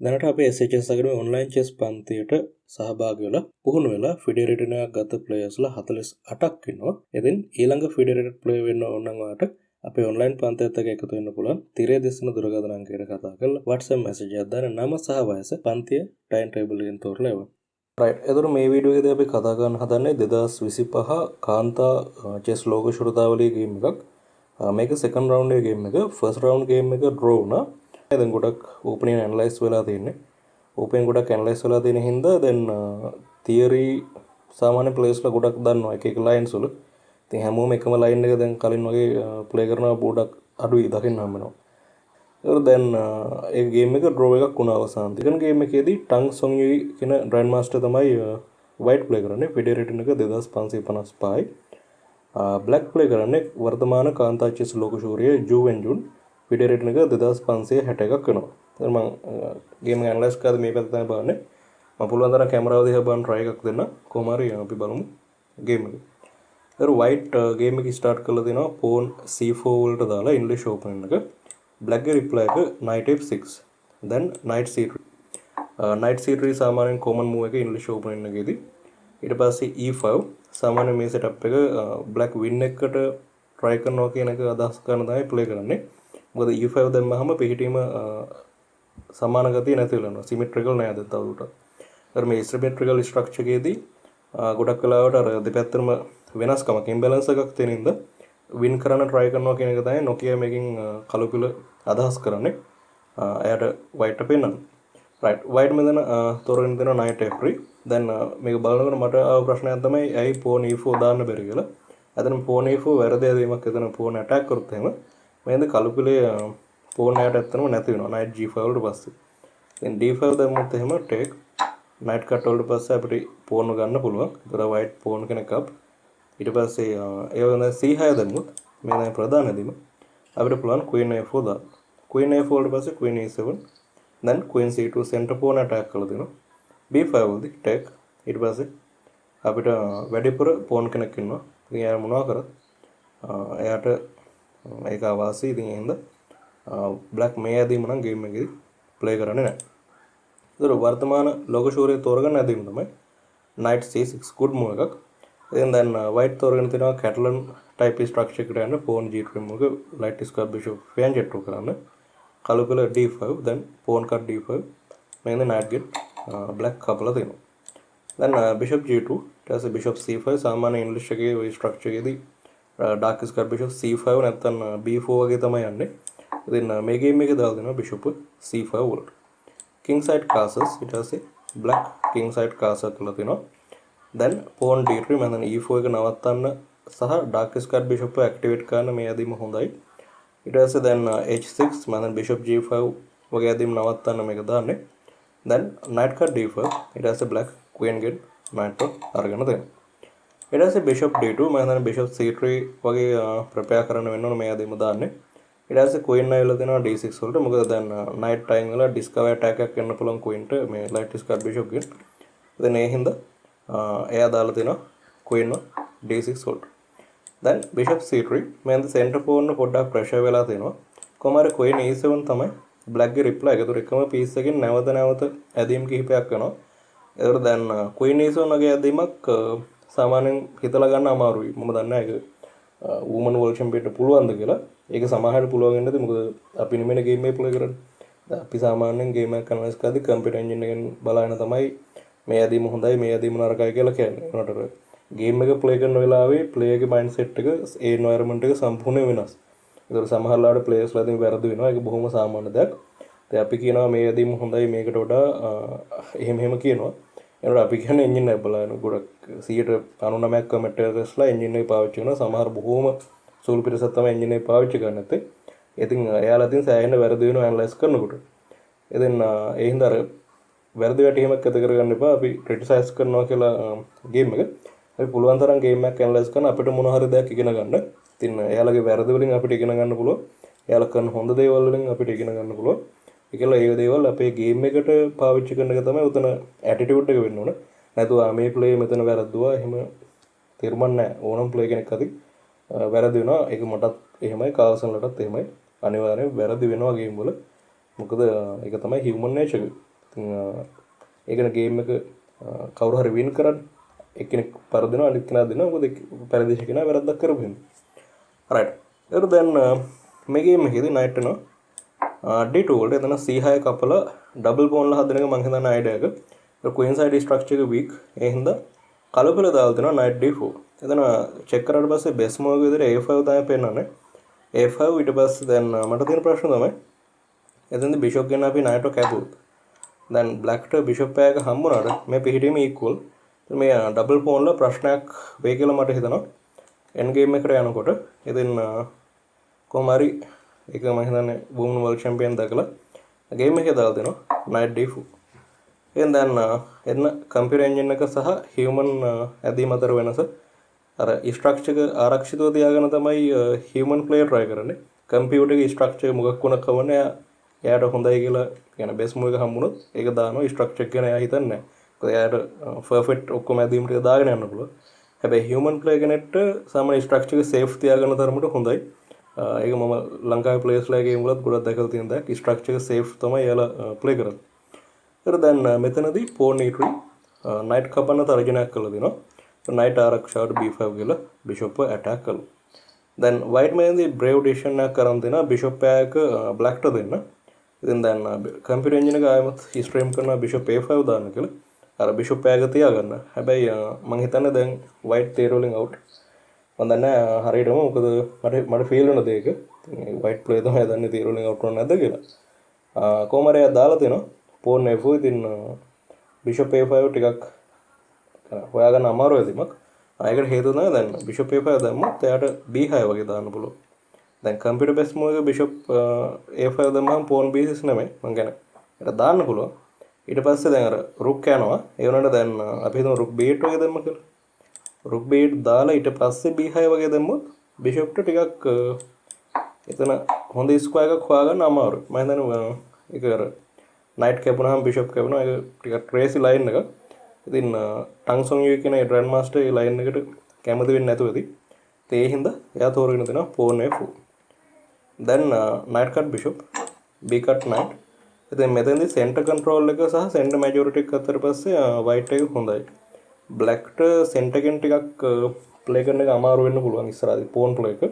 දැනට අපේ SHS අකැඩමි online chess පන්තියට සහභාගී වෙලා පුහුණු වෙලා ෆිඩේ රේටින් එකක් ගත ප්ලේයර්ස්ලා 48ක් ඉන්නවා. ඉතින් ඊළඟ ෆිඩේ රේටඩ් ප්ලේයර් වෙන්න ඕන නම් ඔයාලට අපේ ඔන්ලයින් පන්තියත් එක්ක එකතු වෙන්න පුළුවන්. තිරයේ දිස්වන දුරකථන අංකයට කතා කරලා WhatsApp message එකක් දාන්න නම සහ වයස පන්තිය ටයිම් ටේබල් එකෙන් තෝරලා එවන්න. රයිට්. එතකොට මේ වීඩියෝ එකේදී අපි කතා කරන්න හදන්නේ 2025 කාන්තා චෙස් ලෝක ශූරතාවලිය ගේම් එකක්. මේක සෙකන්ඩ් රවුන්ඩ් එකේ ගේම් එක. ෆස්ට් රවුන්ඩ් ගේම් එක ඩ්‍රෝ වුණා. දැන් ගොඩක් ඕපනින් ඇනලයිස් වෙලා තියෙන්නේ. ඕපනින් ගොඩක් ඇනලයිස් වෙලා තියෙන හින්දා දැන් තියරි සාමාන්‍ය ප්ලේයර්ස්ලා ගොඩක් දන්නවා එක එක ලයින්ස් වල. ඉතින් හැමෝම එකම ලයින් එක දැන් කලින් වගේ ප්ලේ කරනවා ගොඩක් අඩුයි දකින්න හම්බ වෙනවා. ඒතර දැන් ඒ ගේම් එක ඩ්‍රෝ එකක් වුණා අවසාන. සෙකන්ඩ් ගේම් එකේදී ටං සොං යුයි කියන ග්‍රෑන්ඩ් මාස්ටර් තමයි වයිට් ප්ලේ කරන්නේ. ෆිඩේ රේටින් එක 2555යි. බ්ලැක් ප්ලේ කරන්නේ වර්තමාන කාන්තා චෙස් ලෝක ශූරිය ජූ වෙන් ජුන්. ෆිඩේ රේටින් එක 2561ක් වෙනවා. ඉතින් මං ගේම් එක ඇනලයිස් කරද්දී මේ පැත්ත තමයි බලන්නේ. මම පුළුවන් තරම් කැමරාව දිහා බලන්න try එකක් දෙන්න. කොහොම හරි අපි බලමු ගේම් එක. ඒතර වයිට් ගේම් එක ස්ටාර්ට් කරලා දෙනවා පෝන් C4 වලට දාලා ඉංග්‍රීසි ඕපනින් එක. බ්ලැක් ගේ රිප්ලයි එක knight F6. දැන් knight C3. Knight C3 සාමාන්‍යයෙන් කොමන් මූව් එක ඉංග්‍රීසි ඕපනින් එකේදී. ඊට පස්සේ E5. සාමාන්‍ය මේ සෙටප් එක බ්ලැක් වින් එකකට try කරනවා කියන එක අදහස් කරන තමයි ප්ලේ කරන්නේ. මොකද E5 දැම්මහම පිහිටීම සමාන ගතිය නැති වෙලා යනවා. සිමෙට්‍රිකල් නෑ දැන් තවදුරටත්. අර මේ සිමෙට්‍රිකල් ස්ට්‍රක්චර් එකේදී ගොඩක් වෙලාවට අර දෙපැත්තටම වෙනස්කමක්, ඉම්බැලන්ස් එකක් තියෙන හින්දා වින් කරන්න try කරනවා කියන එක තමයි Nokia මේකෙන් කළු පිළ අදහස් කරන්නේ. එයාට වයිට් පෙන්නන්න. රයිට්, වයිට් මෙතන තෝරගෙන දෙනවා knight F3. දැන් මේක බලනකොට මට ආව ප්‍රශ්නයක් තමයි ඇයි pawn E4 දාන්න බැරි කියලා. ඇත්තටම pawn E4 වැරදි ඇදීමක්. එතන pawn attack කරොත් එහෙම මේන්ද කළු පිළේ pawn එයාට ඇත්තටම නැති වෙනවා knight G5 වලට පස්සේ. ඉතින් D5 දැම්මොත් එහෙම take knight cut වලට පස්සේ අපිට pawn ගන්න පුළුවන්. ඒතර white pawn කෙනෙක් අප්. ඊට පස්සේ ඒ වගේම C6 දැම්මොත් මේ තමයි ප්‍රධාන ඇදීම. අපිට පුළුවන් queen A4 දාන්න. Queen A4 වලට පස්සේ queen E7. දැන් queen C2 center pawn attack කරලා දෙනවා. B5 වලදී take. ඊට පස්සේ අපිට වැඩිපුර pawn කෙනෙක් ඉන්නවා. ඉතින් එයා මොනවා කරත් එයාට ඒක අවාසි. ඉතින් ඒ හින්දා බ්ලැක් මේ ඇදීම නම් ගේම් එකේදී ප්ලේ කරන්නේ නැහැ. ඒතර වර්තමාන ලෝක ශූරය තෝරගන්න ඇදීම තමයි knight C6, good move එකක්. ඉතින් දැන් white තෝරගෙන තියෙනවා Catalan type structure එකට යන්න pawn G3 move එක, light square bishop fianchetto කරන්න. කළු පිළ D5. දැන් pawn cut D5. මේ knight get black කපලා තියෙනවා. දැන් bishop G2, ඊට පස්සේ bishop C5. සාමාන්‍ය ඉංග්‍රීසි එකේ ඔය ස්ට්‍රක්චර් එකේදී ඩාර්ක් ස්ක්වයර් බිෂොප් C5 නැත්නම් B4 වගේ තමයි යන්නේ. ඉතින් මේ ගේම් එකේ දාලා දෙනවා බිෂොප් C5 වලට. King side castles. ඊට පස්සේ black king side castle කරලා තිනවා. දැන් pawn D3. මම දැන් E4 එක නවත්තන්න සහ ඩාර්ක් ස්ක්වයර් බිෂොප් එක ඇක්ටිවේට් කරන්න මේ ඇදීම හොඳයි. ඊට පස්සේ දැන් H6. මම දැන් බිෂොප් G5 වගේ ඇදීම නවත්තන්න මේක දාන්නේ. දැන් knight cut D5. ඊට පස්සේ black queen get knight අරගෙන දෙනවා. ඊට පස්සේ බිෂොප් D2. මම දැන් බිෂොප් C3 වගේ ප්‍රිපෙයාර් කරන්න වෙන්න ඕන මේ ඇදීම දාන්නේ. ඊට පස්සේ queen ඇවිල්ලා දෙනවා D6 වලට. මොකද දැන් knight time වල ඩිස්කවර් ඇටැක් එකක් එන්න පුළුවන් queen ට මේ light square bishop ගෙන්. ඉතින් ඒ හින්දා එයා දාලා දෙනවා queen D6 වලට. දැන් බිෂොප් C3. මේ සෙන්ටර් පෝන් පොඩ්ඩක් ප්‍රෙෂර් වෙලා තියෙනවා. කොහොම හරි queen E7 තමයි බ්ලැක් ගේ රිප්ලයි එක. ඒතර එකම පීස් එකෙන් නැවත නැවත ඇදීම් කිහිපයක් වෙනවා. ඒතර දැන් queen E7 වගේ ඇදීමක් සාමාන්‍යයෙන් හිතලා ගන්න අමාරුයි. මම දන්නේ නැහැ ඒක වුමන් වර්ල්ඩ් චැම්පියන්ට පුළුවන්ද කියලා. ඒක සමහරවිට පුළුවන් වෙන්නේ නැති, මොකද අපි නෙමෙයි ගේම් එක ප්ලේ කරන්නේ. දැන් අපි සාමාන්‍යයෙන් ගේම් එකක් ඇනලයිස් කරද්දී කම්පියුටර් එන්ජින් එකෙන් බලාගෙන තමයි මේ ඇදීම හොඳයි, මේ ඇදීම නරකයි කියලා කියන්නේ. ඒ වුණාට අර ගේම් එක ප්ලේ කරන වෙලාවේ ප්ලේයර්ගේ මයින්ඩ් සෙට් එක, ඒ එන්වයරන්මන්ට් එක සම්පූර්ණයෙන් වෙනස්. ඒතකොට සමහර වෙලාවට ප්ලේයර්ස්ලා ඉතින් වැරදි වෙනවා. ඒක බොහොම සාමාන්‍ය දෙයක්. ඉතින් අපි කියනවා මේ ඇදීම හොඳයි මේකට වඩා එහෙම එහෙම කියනවා. ඒනකොට අපි කියන්නේ එන්ජින් එක බලන ගොඩක් 99ක් කමෙන්ටර්ස්ලා එන්ජින් එක පාවිච්චි කරනවා. සමහර බොහොම සුළු පිරිසක් තමයි එන්ජින් එක පාවිච්චි කරන්නේ නැත්තේ. ඉතින් එයාලා ඉතින් සෑහෙන වැරදි වෙනවා ඇනලයිස් කරනකොට. ඉතින් ඒ හින්දා අර වැරදි වැටහීමක් ඇති කරගන්න එපා අපි ක්‍රිටිසයිස් කරනවා කියලා ගේම් එක. අපි පුළුවන් තරම් ගේම් එකක් ඇනලයිස් කරන අපිට මොන හරි දෙයක් ඉගෙන ගන්න. ඉතින් එයාලගේ වැරදි වලින් අපිට ඉගෙන ගන්න පුළුවන්. එයාලා කරන හොඳ දේවල් වලින් අපිට ඉගෙන ගන්න පුළුවන්. ඒ කියලා ඒ දේවල් අපේ ගේම් එකට පාවිච්චි කරන එක තමයි උතන ඇටිටියුඩ් එක වෙන්න ඕන. නැතුව මේ ප්ලේ මෙතන වැරද්දුවා එහෙම තේරුමක් නැහැ. ඕනම ප්ලේ කෙනෙක් අතින් වැරදි වෙනවා. ඒක මටත් එහෙමයි, කාල්සන්ලටත් එහෙමයි. අනිවාර්යෙන් වැරදි වෙනවා ගේම් වල. මොකද ඒක තමයි හියුමන් නේචර් එක. ඉතින් ඒකන ගේම් එක කවුරු හරි වින් කරන්න එක්කෙනෙක් පරදිනවා, අනිත් කෙනා දෙනවා. මොකද පරදිච්ච කෙනා වැරද්දක් කරපු හින්දා. රයිට්. ඒතර දැන් මේ ගේම් එකේදී නයිට් එනවා D2 වලට. එතන C6 කපලා ඩබල් පෝන් ලා හදන එක මං හිතන්නේ අයිඩියා එක. ඒක ක්වීන් සයිඩ් ස්ට්‍රක්චර් එක වීක්. ඒ හින්දා කලබල දාලා දෙනවා නයිට් D4. එතන චෙක් කරාට පස්සේ බෙස්ට් මූව් එක විදිහට A5 තමයි පෙන්වන්නේ. A5 ඊට පස්සේ දැන් මට තියෙන ප්‍රශ්න තමයි එතනදී බිෂොප් ගැන අපි නයිට් කැපුවොත් දැන් බ්ලැක්ට බිෂොප් එක හම්බුනාට මේ පිහිටීම ඉක්වල්. මේ ඩබල් පෝන් ලා ප්‍රශ්නයක් වෙයි කියලා මට හිතෙනවා එන්ඩ් ගේම් එකට යනකොට. ඉතින් කොහොම හරි ඒක මම හිතන්නේ වුමන් වර්ල්ඩ් චැම්පියන් දැකලා ගේම් එකේ දාලා දෙනවා නයිට් D4. එහෙනම් දැන් එන්න කම්පියුටර් එන්ජින් එක සහ හියුමන් ඇදීම අතර වෙනස. අර ස්ට්‍රක්චර් එක ආරක්ෂිතව තියාගෙන තමයි හියුමන් ප්ලේයර් try කරන්නේ. කම්පියුටර් එකේ ස්ට්‍රක්චර් මොකක් වුණත් කවන්නේ එයාට හොඳයි කියලා කියන බෙස්ට් මූව් එක හම්බුනොත් ඒක දානවා. ස්ට්‍රක්චර් එක ගැන එයා හිතන්නේ නැහැ. මොකද එයාට පර්ෆෙක්ට් ඔක්කොම ඇදීම් ටික දාගෙන යන්න පුළුවන්. හැබැයි හියුමන් ප්ලේයර් කෙනෙක්ට සාමාන්‍ය ස්ට්‍රක්චර් එක සේෆ් තියාගන්න තරමට හොඳයි. ඒක මම ලංකාවේ ප්ලේයර්ස්ලා ගේම් වලත් ගොඩක් දැකලා තියෙන දෙයක්. ස්ට්‍රක්චර් එක සේෆ් තමයි එයාලා ප්ලේ කරන්නේ. ඒතර දැන් මෙතනදී පෝන් E3 night කපන්න තර්ජනයක් කරලා දෙනවා. නයිට් ආරක්ෂාවට B5 කියලා බිෂොප්ව ඇටැක් කළා. දැන් වයිට් මෙතනදී බ්‍රේව් ඩිසිෂන් එකක් කරන් දෙනවා බිෂොප් එක බ්ලැක්ට දෙන්න. ඉතින් දැන් කම්පියුටර් එන්ජින් එක ආයෙමත් ස්ට්‍රීම් කරනවා බිෂොප් A5 දාන්න කියලා. අර බිෂොප් එක තියාගන්න. හැබැයි මං හිතන්නේ දැන් වයිට් තියරි වලින් අවුට්. මං දන්නේ නැහැ හරියටම, මොකද මට මට ෆීල් වෙන දෙයක. ඉතින් වයිට් ප්ලේයර් තමයි දන්නේ තියරි වලින් අවුට් වුණා නැද්ද කියලා. කොහොම හරි එයා දාලා තියෙනවා පෝන් A4. ඉතින් බිෂොප් A5 ටිකක් හොයාගන්න අමාරු ඇදීමක්. ඒකට හේතුව තමයි දැන් බිෂොප් A5 දැම්මොත් එයාට B6 වගේ දාන්න පුළුවන්. දැන් කම්පියුටර් බෙස්ට් මූව් එක බිෂොප් A5 දැම්මම පෝන් B6 නෙමෙයි, මං කියන්නේ එයාට දාන්න පුළුවන්. ඊට පස්සේ දැන් අර රුක් යනවා. ඒ වුණාට දැන් අපි හිතමු රුක් B8 වගේ දැම්ම කියලා. රුක් B8 දාලා ඊට පස්සේ B6 වගේ දැම්මොත් බිෂොප්ට ටිකක් එතන හොඳ ස්ක්වයර් එකක් හොයාගන්න අමාරුයි. මම හිතන්නේ ඒක අර නයිට් කැපුණාම බිෂොප් කැපුණා, ඒක ටිකක් ක්‍රේසි ලයින් එකක්. ඉතින් ටං සොන් you කියන ඒ ග්‍රෑන්ඩ් මාස්ටර් ඒ ලයින් එකට කැමති වෙන්නේ නැතුව ඇති. ඉතින් ඒ හින්දා එයා තෝරගෙන දෙනවා පෝන් A4. දැන් night cut bishop, B cut knight. ඉතින් මෙතනදී සෙන්ටර් කන්ට්‍රෝල් එක සහ සෙන්ටර් මැජොරිටි එක අතර පස්සේ වයිට් එක හොඳයි. බ්ලැක්ට සෙන්ටර් එකෙන් ටිකක් ප්ලේ කරන එක අමාරු වෙන්න පුළුවන් ඉස්සරහදී පෝන් ප්ලේ එක.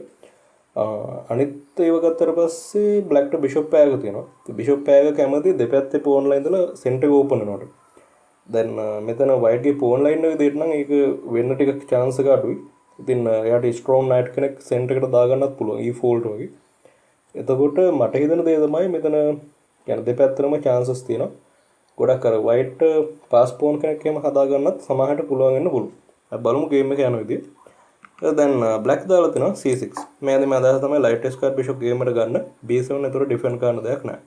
අනිත් ඒව ගත්තට පස්සේ බ්ලැක්ට බිෂොප් පෑග තියෙනවා. ඉතින් බිෂොප් පෑග කැමති දෙපැත්තේ පෝන් ලයින් ඉඳලා සෙන්ටර් එක ඕපන් වෙනවට. දැන් මෙතන වයිට්ගේ පෝන් ලයින් එක විදිහට නම් ඒක වෙන්න ටිකක් චාන්ස් එක අඩුයි. ඉතින් එයාට ස්ට්‍රෝං නයිට් කෙනෙක් සෙන්ටර් එකට දාගන්නත් පුළුවන් E4 වලට වගේ. එතකොට මට හිතෙන දේ තමයි මෙතන කියන්නේ දෙපැත්තටම චාන්සස් තියෙනවා. ගොඩක් අර වයිට් පාස් පෝන් කෙනෙක් එහෙම හදාගන්නත් සමහරට පුළුවන් වෙන්න පුළුවන්. අපි බලමු ගේම් එක යන විදිය. දැන් බ්ලැක් දාලා තියෙනවා C6. මේ අදින් අදහස තමයි ලයිට් ස්ක්වයර් බිෂොප් ගේම් එකට ගන්න B7 එතකොට ඩිෆෙන්ඩ් කරන්න දෙයක් නැහැ.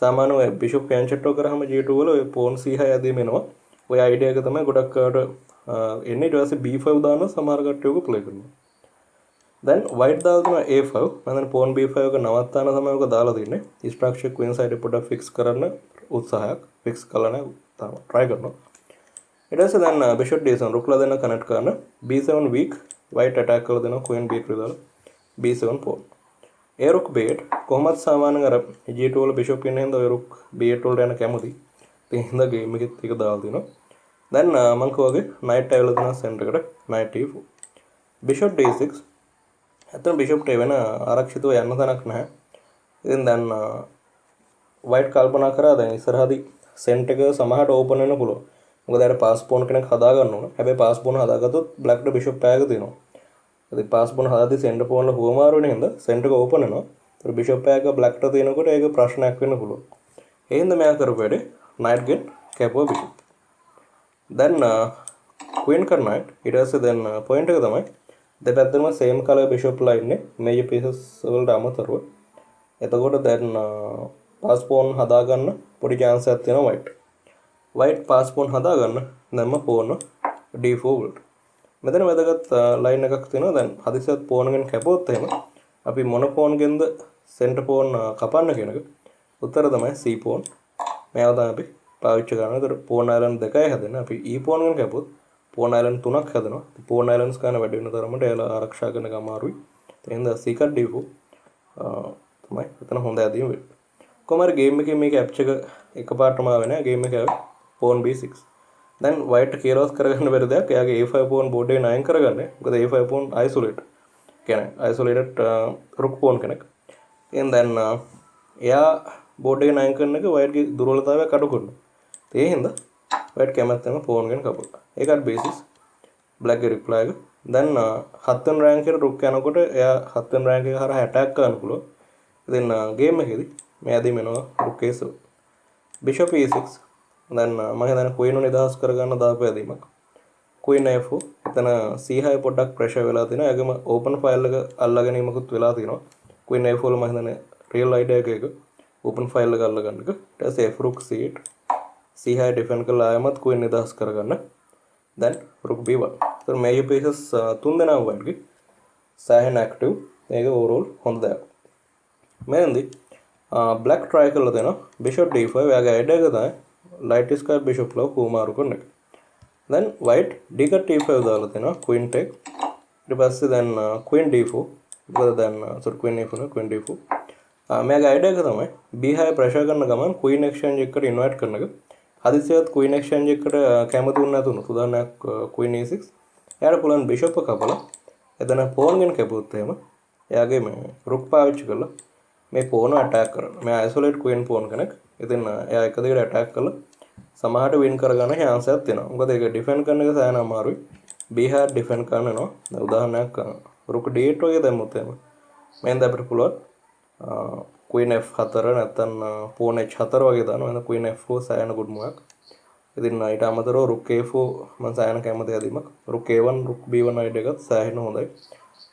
සාමාන්‍ය ඔය බිෂොප් ෆැන්චෙට්ටෝ කරාම G2 වල ඔය පෝන් C6 ඇදීම එනවා. ඔය අයිඩියා එක තමයි ගොඩක් අයට එන්නේ. ඊට පස්සේ B5 දානවා සමහර කට්ටිය ඔක ප්ලේ කරනවා. දැන් වයිට් දාලා තියෙනවා A5. මම දැන් පෝන් B5 එක නවත්තන්න තමයි ඔක දාලා තින්නේ. ස්ට්‍රක්චර් ක්වීන් සයිඩ් එක පොඩ්ඩක් ෆික්ස් කරන්න උත්සාහයක්. ෆික්ස් කරලා නැහැ තාම, try කරනවා. ඊට පස්සේ දැන් බිෂොප් D7 රුක්ලා දෙන්න කනෙක්ට් කරන්න. B7 week, white attack කරලා දෙනවා ක්වීන් B3 දාලා B7 pawn. ඒ රුක් B8 කොහොමත් සාමාන්‍යයෙන් අර G2 වල බිෂොප් ඉන්න හින්දා ඔය රුක් B8 වලට යන කැමති. ඉතින් හින්දා ගේම් එකෙත් ඒක දාලා තිනවා. දැන් මං කිව්වාගේ නයිට් ඇවිල්ලා දෙනවා සෙන්ටර් එකට, නයිට් E4. Bishop D6. ඇත්තටම බිෂොප්ට වෙන ආරක්ෂිතව යන්න තැනක් නැහැ. ඉතින් දැන් වයිට් කල්පනා කරා දැන් ඉස්සරහදී සෙන්ටර් එක සමහරට ඕපන් වෙන්න පුළුවන්. මොකද අර පාස් පෝන් කෙනෙක් හදා ගන්න ඕන. හැබැයි පාස් පෝන් හදාගත්තොත් බ්ලැක්ට බිෂොප් පෑග තියෙනවා. ඉතින් පාස් පෝන් හදාද්දි සෙන්ටර් පෝන් වල හුවමාරු වෙන හින්දා සෙන්ටර් එක ඕපන් වෙනවා. ඒතර බිෂොප් පෑග බ්ලැක්ට තියෙනකොට ඒක ප්‍රශ්නයක් වෙන්න පුළුවන්. ඒ හින්දා මෙයා කරපු වැඩේ නයිට් ගෙන් කැපුවා බිෂොප්. දැන් ක්වීන් කට් නයිට්. ඊට පස්සේ දැන් පොයින්ට් එක තමයි දෙපැත්තටම සේම් කලර් බිෂොප්ලා ඉන්නේ මේජර් පීසස් වලට අමතරව. එතකොට දැන් පාස් පෝන් හදාගන්න පොඩි චාන්ස් එකක් තියෙනවා වයිට්. වයිට් පාස් පෝන් හදාගන්න දැම්ම පෝන් D4 වලට. මෙතන වැදගත් ලයින් එකක් තියෙනවා. දැන් හදිසියත් පෝන් එකෙන් කැපුවොත් එහෙම අපි මොන පෝන් ගෙන්ද සෙන්ටර් පෝන් කපන්න කියන එක උත්තර තමයි C pawn. මේවා තමයි අපි පාවිච්චි කරන්නේ. ඒතර පෝන් අයිලන්ඩ් දෙකයි හැදෙන්නේ. අපි E pawn ගෙන් කැපුවොත් පෝන් අයිලන්ඩ් තුනක් හැදෙනවා. පෝන් අයිලන්ඩ්ස් ගන්න වැඩි වෙන තරමට එයාලා ආරක්ෂා කරන එක අමාරුයි. ඒ හින්දා C cut D4 තමයි එතන හොඳ ඇදීම වෙන්නේ. කොහොම හරි ගේම් එකේ මේ කැප්චර් එක එකපාරටම ආවේ නෑ. ගේම් එක ආවේ පෝන් B6. දැන් වයිට් කියලාවත් කරගන්න බැරි දෙයක්. එයාගේ A5 pawn board එකෙන් අයින් කරගන්න. මොකද A5 pawn isolate. කියන්නේ අයිසොලේටඩ් රුක් පෝන් කෙනෙක්. ඉතින් දැන් එයා බෝඩ් එකෙන් අයින් කරන එක වයිට්ගේ දුර්වලතාවයක් අඩු කරනවා. ඒ හින්දා වයිට් කැමැත්තෙන්ම පෝන් ගෙන් කපලා. ඒකත් බේසිස් බ්ලැක්ගේ රිප්ලයි එක. දැන් හත්වෙනි රෑන්ක් එකට රුක් යනකොට එයා හත්වෙනි රෑන්ක් එක හරහා ඇටැක් කරන්න පුළුවන්. ඉතින් ගේම් එකේදී මේ ඇදීම එනවා රුක් A7. Bishop E6. දැන් මම හිතන්නේ ක්වීන් නිදහස් කරගන්න දාපු ඇදීමක්. Queen A4. එතන C6 පොඩ්ඩක් ප්‍රෙෂර් වෙලා තිනවා. ඒගම ඕපන් ෆයිල් එක අල්ලා ගැනීමකුත් වෙලා තිනවා. ක්වීන් A4 වල මම හිතන්නේ රියල් අයිඩියා එක ඒක. ඕපන් ෆයිල් එක අල්ලා ගන්න එක. ඊට පස්සේ F රුක් C8. C6 defend කරලා ආයෙමත් ක්වීන් නිදහස් කරගන්න. දැන් රුක් B1. ඒතර මේජර් පීසස් තුන් දෙනාම වයිට්ගේ සෑහෙන ඇක්ටිව්. මේක ඕවරෝල් හොඳ දෙයක්. මෙතනදී බ්ලැක් ට්‍රයි කරලා දෙනවා බිෂොප් D5. එයාගේ අයිඩියා එක තමයි ලයිට් ස්ක්වයර් බිෂොප් ලව හුවමාරු කරන එක. දැන් වයිට් D cut E5 දාලා දෙනවා ක්වීන් ටේක්. ඊට පස්සේ දැන් ක්වීන් D4. මොකද දැන් සෝරි, ක්වීන් A4 නෙවෙයි, ක්වීන් D4. මෙයාගේ අයිඩියා එක තමයි B6 pressure කරන ගමන් ක්වීන් එක්ස්චේන්ජ් එකකට ඉන්වයිට් කරන එක. හදිසියවත් ක්වීන් එක්ස්චේන්ජ් එකකට කැමති වුණ නැතුණු උදාහරණයක් ක්වීන් E6. එයාට පුළුවන් බිෂොප් එක කපලා එතන පෝන් ගෙන කැපුවොත් එහෙම එයාගේ මේ රුක් පාවිච්චි කරලා මේ පෝන ඇටැක් කරන්න. මෙයා අයිසොලේට් ක්වීන් පෝන් කෙනෙක්. ඉතින් එයා එක දිගට ඇටැක් කරලා සමහරට වින් කරගන්න චාන්ස් එකක් තියෙනවා. මොකද ඒක ඩිෆෙන්ඩ් කරන එක සෑහෙන අමාරුයි. B6 defend කරන්න වෙනවා. දැන් උදාහරණයක් රුක් D8 වගේ දැම්මොත් එහෙම මෙහෙන්ද අපිට පුළුවන් ක්වීන් F4 නැත්නම් පෝන් H4 වගේ දානවා. එහෙනම් ක්වීන් F4 සෑහෙන ගුඩ් මූව් එකක්. ඉතින් ඊට අමතරව රුක් A4 මම සෑහෙන කැමති ඇදීමක්. රුක් A1 රුක් B1 idea එකත් සෑහෙන හොඳයි.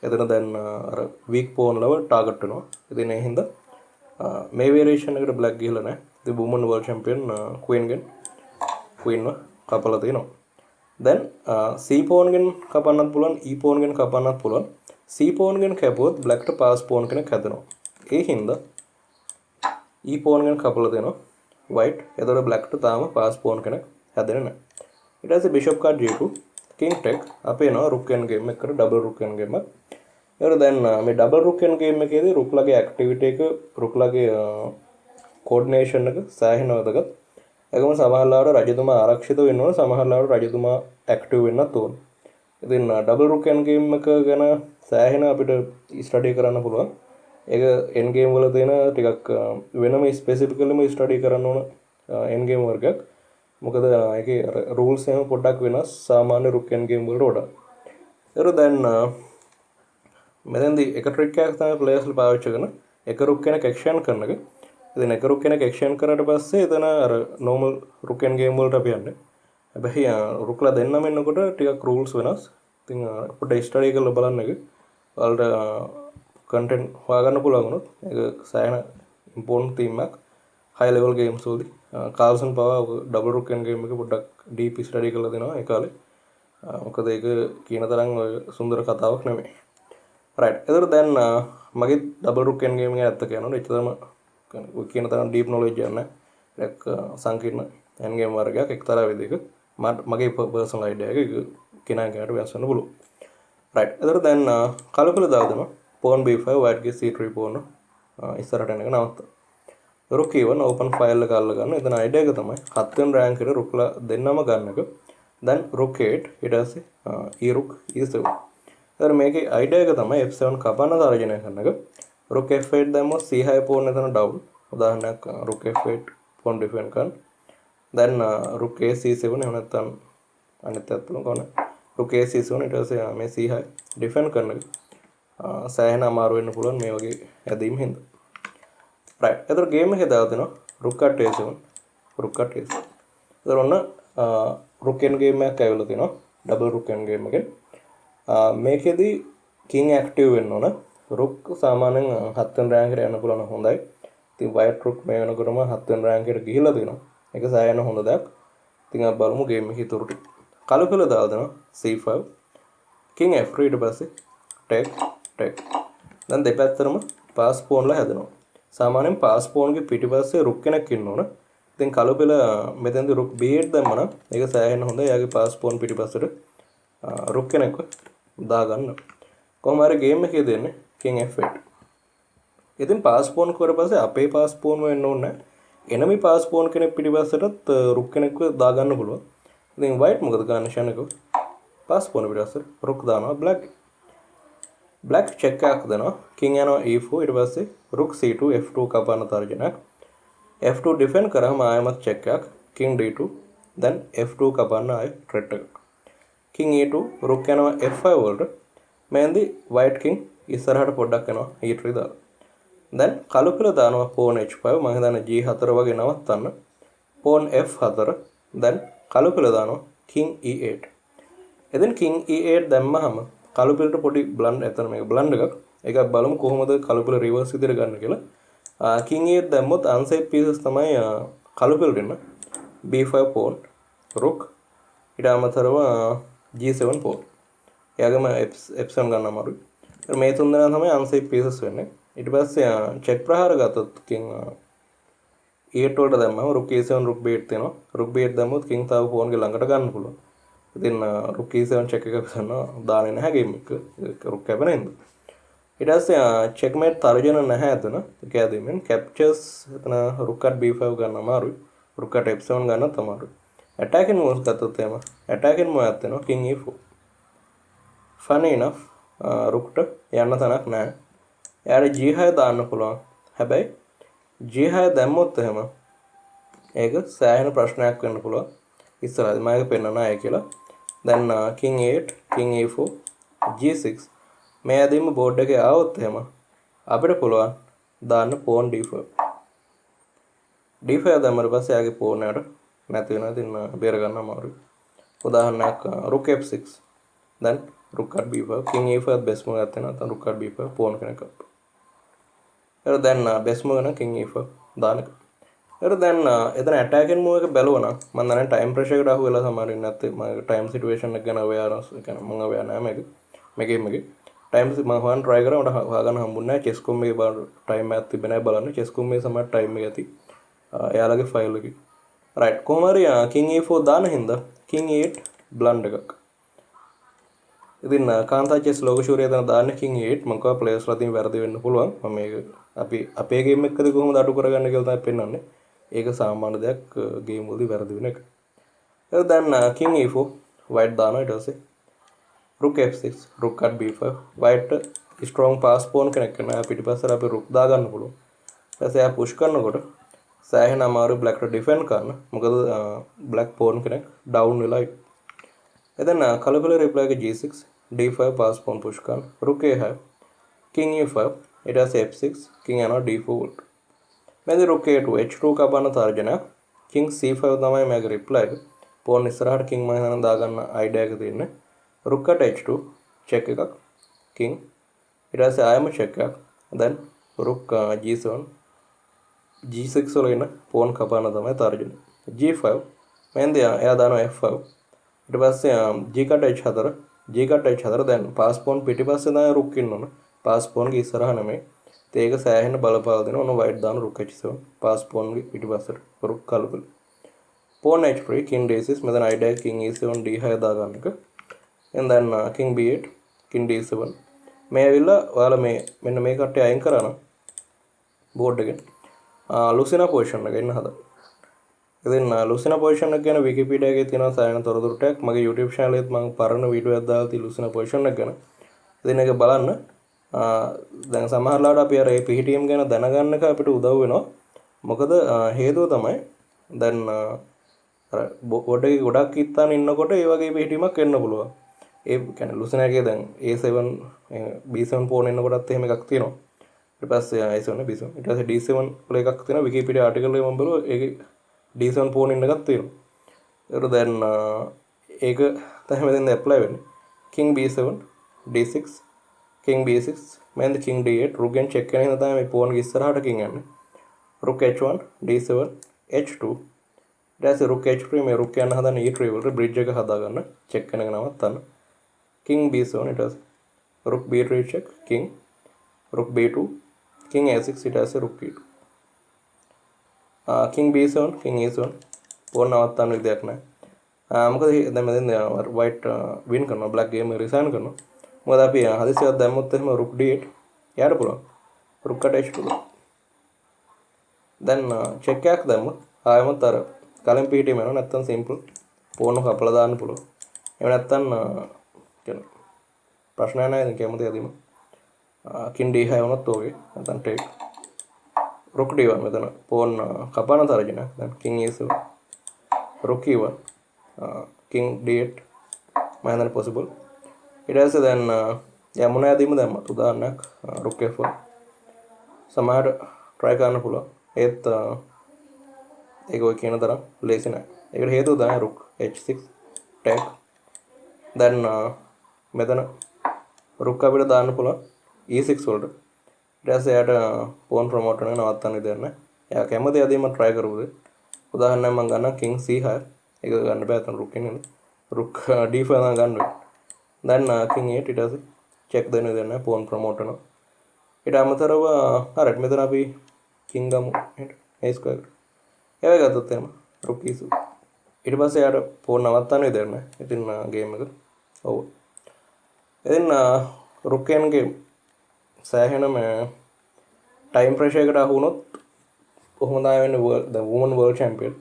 එතන දැන් අර වීක් පෝන් ලව ටාගට් වෙනවා. ඉතින් ඒ හින්දා මේ වේරියේෂන් එකට බ්ලැක් ගිහලා නැහැ. ඉතින් වුමන් වර්ල්ඩ් චැම්පියන් ක්වීන්ගෙන් ක්වීන්ව කපලා තියෙනවා. දැන් C පෝන්ගෙන් කපන්නත් පුළුවන්, E පෝන්ගෙන් කපන්නත් පුළුවන්. C පෝන්ගෙන් කැපුවොත් බ්ලැක්ට පාස් පෝන් කෙනෙක් හැදෙනවා. ඒ හින්දා E පෝන්ගෙන් කපලා දෙනවා වයිට්. එතකොට බ්ලැක්ට තාම පාස් පෝන් කෙනෙක් හැදෙන්නේ නැහැ. ඊට පස්සේ බිෂොප් කට් G2, කිං ටෙක්. අපි එනවා රුක් එන්ඩ් ගේම් එකකට, ඩබල් රුක් එන්ඩ් ගේම් එකක්. ඒතර දැන් මේ ඩබල් රුක් එන්ඩ් ගේම් එකේදී රුක්ලගේ ඇක්ටිවිටි එක, රුක්ලගේ කෝඩිනේෂන් එක සෑහෙන වැදගත්. ඒකම සමහර ලාවට රජතුමා ආරක්ෂිත වෙන්න ඕන, සමහර ලාවට රජතුමා ඇක්ටිව් වෙන්නත් ඕන. ඉතින් ඩබල් රුක් එන්ඩ් ගේම් එක ගැන සෑහෙන අපිට ස්ටඩි කරන්න පුළුවන්. ඒක එන්ඩ් ගේම් වල තියෙන ටිකක් වෙනම ස්පෙසිෆිකලිම ස්ටඩි කරන්න ඕන එන්ඩ් ගේම් වර්ගයක්. මොකද ඒකේ අර රූල්ස් එහෙම පොඩ්ඩක් වෙනස් සාමාන්‍ය රුක් එන්ඩ් ගේම් වලට වඩා. ඒතර දැන් මෙතෙන්දී එක ට්‍රික් එකක් තමයි ප්ලේයර්ස්ලා පාවිච්චි කරන එක රුක් කෙනෙක් එක්ස්චේන්ජ් කරන එක. ඉතින් එක රුක් කෙනෙක් එක්ස්චේන්ජ් කරාට පස්සේ එතන අර නෝමල් රුක් එන්ඩ් ගේම් වලට අපි යන්නේ. හැබැයි රුක්ලා දෙන්නම එන්නකොට ටිකක් රූල්ස් වෙනස්. ඉතින් පොඩ්ඩක් ස්ටඩි කරලා බලන්න එක. ඔයාලට කන්ටෙන්ට් හොයාගන්න පුළුවන් වුණොත් ඒක සෑහෙන ඉම්පෝටන්ට් තීම් එකක්. හයි ලෙවල් ගේම්ස් වලදී කාල්සන් පවා ඩබල් රුක් එන්ඩ් ගේම් එක පොඩ්ඩක් ඩීප් ස්ටඩි කරලා දෙනවා ඒ කාලේ. මොකද ඒක කියන තරම් ඔය සුන්දර කතාවක් නෙමෙයි. රයිට්. එතකොට දැන් මගේ ඩබල් රුක් එන්ඩ් ගේම් එක ඇත්ත කියනවනේ එච්චරම ඔය කියන තරම් ඩීප් නොලෙජ් එකක් නැහැ. ටිකක් සංකීර්ණ එන්ඩ් ගේම් වර්ගයක් එක්තරා විදිහක මගේ පර්සනල් අයිඩියා එක, ඒක කෙනා කෙනාට වෙනස් වෙන්න පුළුවන්. රයිට්. එතකොට දැන් කළු පෙළ දාලා දෙනවා පෝන් B5. වයිට්ගේ C3 pawn ඉස්සරහට එන එක නවත්තා. රුක් E1 open file එක අල්ල ගන්න. එතන අයිඩියා එක තමයි හත් වෙනි රෑන්ක් එකට රුක්ලා දෙන්නම ගන්න එක. දැන් රුක් 8, ඊට පස්සේ E රුක් E7. එතන මේකේ අයිඩියා එක තමයි F7 කපන්න තර්ජනය කරන එක. රුක් F8 දැම්මොත් C6 pawn එතන ඩවුන්. උදාහරණයක් රුක් F8 pawn defend කරන්න. දැන් රුක් A C7, එහෙම නැත්නම් අනිත් පැත්ත පුළුවන් කොහොමද? රුක් A C7, ඊට පස්සේ මේ C6 defend කරන එක සෑහෙන අමාරු වෙන්න පුළුවන් මේ වගේ ඇදීම් හින්දා. රයිට්. එතකොට ගේම් එකේ දාලා දෙනවා රුක් කට් A7, රුක් කට් A7. එතකොට ඔන්න රුක් එන්ඩ් ගේම් එකක් ඇවිල්ලා තිනවා ඩබල් රුක් එන්ඩ් ගේම් එකෙන්. මේකෙදි කිං ඇක්ටිව් වෙන්න ඕන. රුක් සාමාන්‍යයෙන් හත් වෙනි රෑන්ක් එකට යන්න පුළුවන් හොඳයි. ඉතින් වයිට් රුක් මේ වෙනකොටම හත් වෙනි රෑන්ක් එකට ගිහිල්ලා තිනවා. ඒක සෑහෙන හොඳ දෙයක්. ඉතින් අපි බලමු ගේම් එකේ ඉතුරු ටික. කළු පෙළ දාලා දෙනවා C5, කිං F3, ඊට පස්සේ ටෙක් ටෙක්. දැන් දෙපැත්තටම පාස් පෝන්ලා හැදෙනවා. සාමාන්‍යයෙන් පාස් පෝන්ගේ පිටිපස්සේ රුක් කෙනෙක් ඉන්න ඕන. ඉතින් කළු පෙළ මෙතෙන්දී රුක් B8 දැම්මම නම් ඒක සෑහෙන හොඳයි. එයාගේ පාස් පෝන් පිටිපස්සට රුක් කෙනෙක්ව දාගන්න. කොහොම හරි ගේම් එකේ දෙන්නේ කිං F8. ඉතින් පාස් පෝන් කරුවට පස්සේ අපේ පාස් පෝන් වෙන්න ඕනේ නැහැ. එනමි පාස් පෝන් කෙනෙක් පිටිපස්සටත් රුක් කෙනෙක්ව දාගන්න පුළුවන්. ඉතින් වයිට් මොකද ගන්න ෂණකව? පාස් පෝන් පිටිපස්සට රුක් දානවා බ්ලැක්. බ්ලැක් චෙක් එකක් දෙනවා. කිං යනවා E4. ඊට පස්සේ රුක් C2 F2 කපන තර්ජනයක්. F2 defend කරාම ආයෙමත් චෙක් එකක්. කිං D2. දැන් F2 කපන්න ආයෙ ත්‍රෙට් එකක්. කිං E2, රුක් යනවා F5 වලට. මෙන්දි වයිට් කිං ඉස්සරහට පොඩ්ඩක් යනවා E3 දාලා. දැන් කළු පිළ දානවා පෝන් H5. මම හිතන්නේ G4 වගේ නවත්තන්න. Porn F4. දැන් කළු පිළ දානවා කිං E8. ඉතින් කිං E8 දැම්මහම කළු පිළට පොඩි බ්ලන්ඩ්, එතන මේක බ්ලන්ඩ් එකක්. ඒක බලමු කොහොමද කළු පිළ රිවර්ස් විදිහට ගන්න කියලා. කිං E8 දැම්මොත් අන්සේෆ් පීසස් තමයි කළු පිළට එන්න. B5 pawn, රුක්, ඊට අමතරව G7 pawn. එයාගේම F7 ගන්න අමාරුයි. මේ තුන් දෙනා තමයි අන්සේෆ් පීසස් වෙන්නේ. ඊට පස්සේ චෙක් ප්‍රහාර ගත්තොත් කිං E8 වලට දැම්මම රුක් E7, රුක් B8 තියෙනවා. රුක් B8 දැම්මොත් කිං තව පෝන් ගේ ළඟට ගන්න පුළුවන්. ඉතින් රුක් E7 check එක කරනවා දාන්නේ නැහැ ගේම් එක. රුක් කැපෙන හින්දා. ඊට පස්සේ චෙක්මේට් තර්ජන නැහැ එතන. ඒක ඇදීමෙන් කැප්චර්ස් එතන රුක් අට් B5 ගන්න අමාරුයි. රුක් අට් F7 ගන්නත් අමාරුයි. ඇටැකින් මූව්ස් ගත්තොත් එහෙම ඇටැකින් මූව් එකක් තියෙනවා කිං E4. Funny enough, රුක්ට යන්න තැනක් නැහැ. එයාට G6 දාන්න පුළුවන්. හැබැයි G6 දැම්මොත් එහෙම ඒක සෑහෙන ප්‍රශ්නයක් වෙන්න පුළුවන්. ඉස්සරහදී මම ඒක පෙන්නන අය කියලා. දැන් කිං 8, කිං E4, G6 මේ ඇදීම බෝඩ් එකේ ආවොත් එහෙම අපිට පුළුවන් දාන්න පෝන් D4. D5 දැම්මට පස්සේ එයාගේ පෝන් එකට නැති වෙනවා. ඉතින් බේර ගන්න අමාරුයි. උදාහරණයක් රුක් F6. දැන් රුක් at B5, කිං E5 best move එකක් තියෙනවා. නැත්නම් රුක් at B5 pawn කෙනෙක් අප්. ඒක දැන් බෙස්ට් මූව් එක කිං E4 දාන එක. ඒක දැන් එතන ඇටැකින් මූව් එක බැලුවා නම් මම දන්නේ ටයිම් ප්‍රෙෂර් එකට අහු වෙලා සමහර වෙලාවට නැත්තේ මම ටයිම් සිටුේෂන් එක ගැන අවෙයාර්නස්, ඒ කියන්නේ මම අවෙයාර් නෑ මේක. මේ ගේම් එකේ ටයිම් මම හොයන්න try කරා, මට හොයාගන්න හම්බුන්නේ නෑ. චෙස් කොම් එකේ බලන්න ටයිම් එකක් තිබ්බේ නෑ බලන්න. චෙස් කොම් එකේ සමහර ටයිම් එක ඇති එයාලගේ ෆයිල් එකේ. රයිට්, කොහොම හරි කිං E4 දාන හින්දා කිං E8 බ්ලන්ඩ් එකක්. ඉතින් කාන්තා චෙස් ලෝකශූරය එතන දාන්නේ කිං E8. මං කිව්වා ප්ලේයර්ස්ලා අතින් වැරදි වෙන්න පුළුවන්. මම මේක අපි අපේ ගේම් එකකදී කොහොමද අඩු කරගන්නේ කියලා තමයි පෙන්වන්නේ. ඒක සාමාන්‍ය දෙයක් ගේම් වලදී වැරදි වෙන එක. ඒක දැන් කිං E4 white දානවා. ඊට පස්සේ රුක් F6, රුක් at B5. White strong pass pawn කෙනෙක් කරනවා. එයා පිටිපස්සට අපි රුක් දාගන්න පුළුවන්. ඊට පස්සේ එයා පුෂ් කරනකොට සෑහෙන අමාරු බ්ලැක්ට ඩිෆෙන්ඩ් කරන්න. මොකද බ්ලැක් පෝන් කෙනෙක් ඩවුන් වෙලා. එතන කළු පිළ රිප්ලයි එක G6, D5 pass pawn push කරන, රුක් A5, කිං E5, ඊට පස්සේ F6, කිං යනවා D4 වලට. මෙතන රුක් A2, H2 කපන තර්ජනයක්. කිං C5 තමයි මේක රිප්ලයි එක. පෝන් ඉස්සරහට කිං මම හිතන දාගන්න අයිඩියා එක තියෙන්නේ. රුක් අට H2 check එකක්, කිං, ඊට පස්සේ ආයෙම චෙක් එකක්. දැන් රුක් G7, G6 වල එන පෝන් කපන තමයි තර්ජනය. G5 මෙන්ද එයා දානවා F5. ඊට පස්සේ G cut H4, G cut H4. දැන් පාස් පෝන් පිටිපස්සේ තමයි රුක් ඉන්න ඕන. පාස් පෝන්ගේ ඉස්සරහ නෙමෙයි. ඉතින් ඒක සෑහෙන බලපාල දෙනවා. ඔන්න වයිට් දාන රුක් H7 pass පෝන්ගේ පිටිපස්සට රුක් කළු පිළ. පෝන් H3, කිං D6. මෙතන අයිඩියා එක කිං E7 D6 දාගන්න එක. එහෙනම් දැන් කිං B8, කිං D7. මේ ඇවිල්ලා ඔයාලා මේ මෙන්න මේ කට්ටිය අයින් කරා නම් බෝඩ් එකෙන් ලුසිනා පොසිෂන් එක එන්න හදා. ඉතින් ලුසිනා පොසිෂන් එක ගැන විකිපීඩියා එකේ තියෙනවා සෑහෙන තොරතුරු ටිකක්. මගේ YouTube channel එකෙත් මම පරණ වීඩියෝ එකක් දාලා තියෙනවා ලුසිනා පොසිෂන් එක ගැන. ඉතින් ඒක බලන්න. දැන් සමහර ලාවට අපි අර ඒ පිහිටීම් ගැන දැනගන්න එක අපිට උදව් වෙනවා. මොකද හේතුව තමයි දැන් අර බෝඩ් එකේ ගොඩක් ඉත්තන් ඉන්නකොට ඒ වගේ පිහිටීමක් එන්න පුළුවන්. ඒ කියන්නේ ලුසිනා එකේ දැන් A7 B7 pawn එන්නකොටත් එහෙම එකක් තියෙනවා. ඊට පස්සේ A7 B7, ඊට පස්සේ D7 වල එකක් තියෙනවා. විකිපීඩියා ආටිකල් එක මම බැලුවා, ඒකේ D7 pawn ඉන්න එකක් තියෙනවා. ඒකට දැන් ඒක තමයි මෙතෙන්ද ඇප්ලයි වෙන්නේ. King B7, D6, king B6, මෙන්ද king D8. රුක් ගෙන් චෙක් කරන හින්දා තමයි මේ පෝන් ගේ ඉස්සරහට කිං යන්නේ. රුක් H1, D7, H2, ඊට පස්සේ රුක් H3. මේ රුක් යන්න හදන E3 වලට බ්‍රිජ් එක හදාගන්න, චෙක් කරන එක නවත්තන්න. King B7, ඊට පස්සේ රුක් B3 check, king, රුක් B2, king A6, ඊට පස්සේ රුක් E2, king B7, king E7. Phone නවත්තන්න විදියක් නැහැ. මොකද දැන් මෙතෙන් වයිට් වින් කරනවා, බ්ලැක් ගේම් එක රිසයින් කරනවා. මොකද අපි හදිසියක් දැම්මොත් එහෙම රුක් D8 එයාට පුළුවන්. රුක් කට H2. දැන් චෙක් එකක් දැම්මොත් ආයෙමත් අර කලින් පිහිටීම යනවා. නැත්තම් සිම්පල් පෝන් එක කපලා දාන්න පුළුවන්. එහෙම නැත්තම් කියන ප්‍රශ්නයක් නෑ. ඉතින් කැමති ඇදීම කින් D6 වුණත් ඕකේ. නැත්තම් ටේක් රුක් D1. මෙතන පෝන් කපන තර්ජනයක්. දැන් කින් E7, රුක් E1, කින් D8 මම හිතන්නේ පොසිබල්. ඊට පස්සේ දැන් යමුන ඇදීම දැම්මත් උදාහරණයක් රුක් F1 සමහර try කරන්න පුළුවන්. ඒත් ඒක ඔය කියන තරම් ලේසි නෑ. ඒකට හේතුව තමයි රුක් H6 tag. දැන් මෙතන රුක් අපිට දාන්න පුළුවන් E6 වලට. ඊට පස්සේ එයාට පෝන් ප්‍රොමෝට් වෙන නවත්තන්න විදියක් නෑ. එයා කැමති ඇදීම try කරපු දේ. උදාහරණයක් මම ගන්නම් කිං C6. ඒක ගන්න බෑ, එතන රුක් ඉන්නේ. රුක් D5 නම් ගන්න වෙන්නේ. දැන් කිං 8. ඊට පස්සේ චෙක් දෙන්න විදියක් නෑ, පෝන් ප්‍රොමෝට් වෙනවා. ඊට අමතරව හරි මෙතන අපි කිං ගමු A square. ඒ වගේ ගත්තොත් එහෙම රුක් E2. ඊට පස්සේ එයාට පෝන් නවත්තන්න විදියක් නෑ. ඉතින් ගේම් එක ඔව්. ඉතින් රුක්යන්ගේ සෑහෙන මේ ටයිම් ප්‍රෙෂර් එකට අහු වුණොත් කොහොමද ආයෙ වෙන්නේ වර්ල්ඩ් දැන් වුමන් වර්ල්ඩ් චැම්පියන්.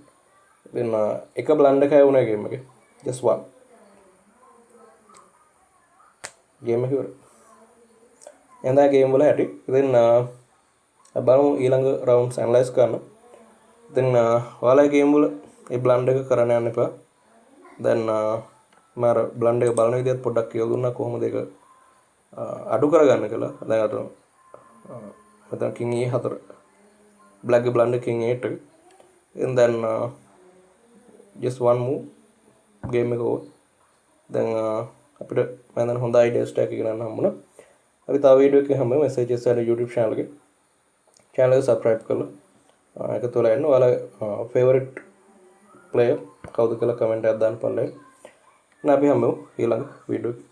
ඉතින් එක බ්ලන්ඩර් එකයි වුණා ගේම් එකේ. Just one. Game එක ඉවරයි. එහෙනම් ගේම් වල හැටි. ඉතින් බලමු ඊළඟ රවුන්ඩ්ස් ඇනලයිස් කරන්න. ඉතින් ඔයාලා ගේම් වල ඒ බ්ලන්ඩර් එක කරන්න යන්න එපා. දැන් මම අර බ්ලන්ඩර් එක බලන විදිහත් පොඩ්ඩක් කියලා දුන්නා කොහොමද ඒක අඩු කරගන්න කියලා. දැන් අර මෙතන කිං E4, black blunder කිං 8 එක. ඉතින් දැන් just one move game එක ඕවර්. දැන් අපිට මම දැන් හොඳ අයිඩියාස් ටිකක් ඉගෙන ගන්න හම්බුණා. අපි තව වීඩියෝ එකකින් හම්බෙමු SHS YouTube channel එකේ. Channel එක subscribe කරලා එකතු වෙලා ඉන්න. ඔයාලා ෆේවරිට් ප්ලේයර් කවුද කියලා කමෙන්ට් එකක් දාන්න පල්ලෙන්. එහෙනම් අපි හම්බෙමු ඊළඟ වීඩියෝ එකේ.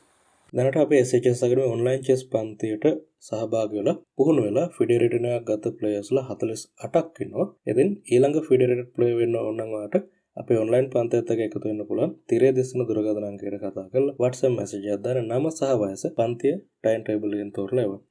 දැනට අපේ SHS අකඩමි ඔන්ලයින් චෙස් පන්තියට සහභාගී වෙලා පුහුණු වෙලා ෆිඩේ රේටින් එකක් ගත ප්ලේයර්ස්ලා 48ක් ඉන්නවා. ඉතින් ඊළඟ ෆිඩේ රේටඩ් ප්ලේයර් වෙන්න ඕන නම් ඔයාලට අපේ ඔන්ලයින් පන්තියත් එක්ක එකතු වෙන්න පුළුවන්. තිරයේ දිස්වන දුරකථන අංකයට කතා කරලා WhatsApp message එකක් දාන්න නම සහ වයස, පන්තිය, ටයිම් ටේබල් එකෙන් තෝරලා එවන්න.